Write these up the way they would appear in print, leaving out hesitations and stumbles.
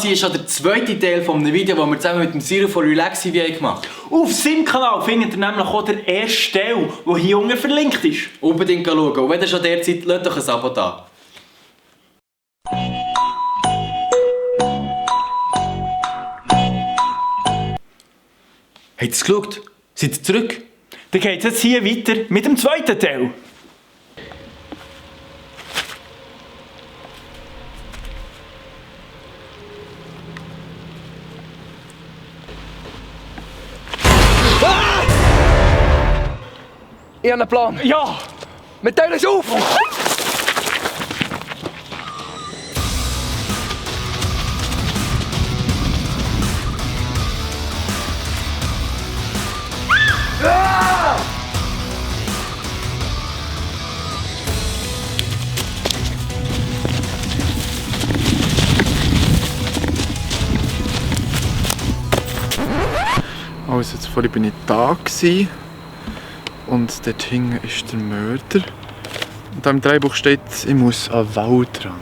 hier ist schon der zweite Teil von einem Video, das wir zusammen mit dem Siro von Relax TV gemacht haben. Auf seinem Kanal findet ihr nämlich auch den ersten Teil, der hier unten verlinkt ist. Unbedingt schauen. Und wenn ihr schon der seid, lasst doch ein Abo da. Habt ihr es geschaut? Seid ihr zurück? Dann geht es jetzt hier weiter mit dem zweiten Teil. Ich habe einen Plan. Ja! Wir teilen es auf! Also jetzt vorhin bin ich da gewesen. Und dort hinten ist der Mörder. Und da im Drehbuch steht, ich muss an den Waldrand.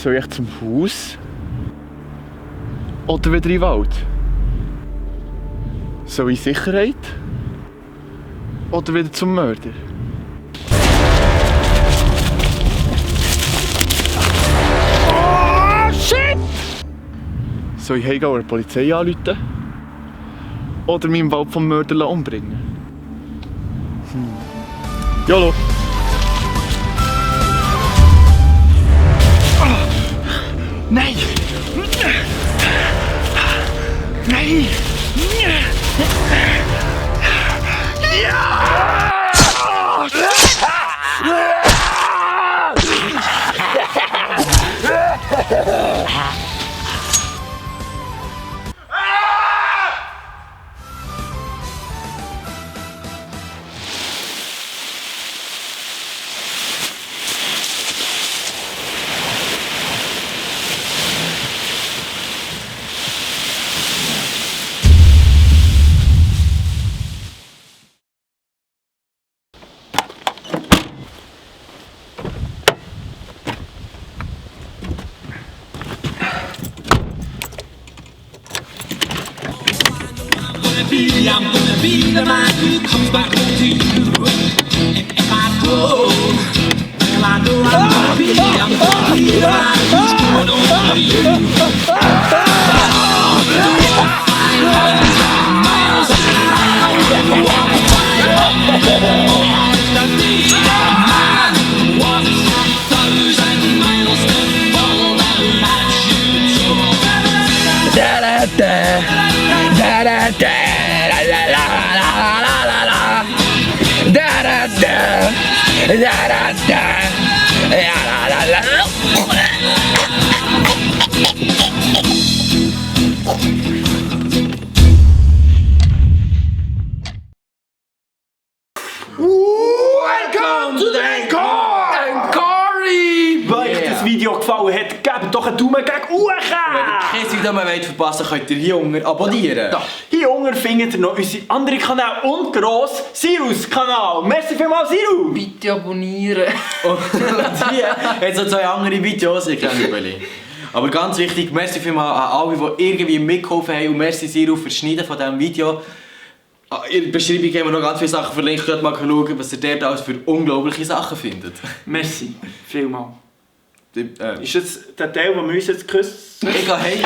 Soll ich zum Haus? Oder wieder in den Wald? Soll ich Sicherheit? Oder wieder zum Mörder? Oh, shit! Soll ich heimgehen und die Polizei anrufen? Oder mich im Wald vom Mörder umbringen? YOLO! Nein! Nein! Ja! I'm gonna be the man who comes back to you. If I go, well I know I'm gonna be the man who's going over you. Miles around, man wants 1,000 miles to follow the lads you told. Da da da, da da da. La la la la la la da da da da da da la la la. Welcome to the Encore! Wenn euch das Video gefallen hat, gebt doch einen Daumen gegen oben! Wenn ihr kein Video mehr verpassen wollt, könnt ihr hier unten abonnieren. Hier unten findet ihr noch unsere anderen Kanäle und gross Sirus Kanal. Merci vielmals, Siru! Bitte abonnieren. Und hier hat es noch 2 andere Videos, ich kenne nicht. Aber ganz wichtig, merci vielmals an alle, die irgendwie mitgeholfen haben und merci Siro für das Schneiden von diesem Video. In der Beschreibung haben wir noch ganz viele Sachen verlinkt, könnt mal schauen, was ihr dort alles für unglaubliche Sachen findet. Merci, vielmals. Ist das der Teil, wo wir uns jetzt küssen? Ich gehe heim.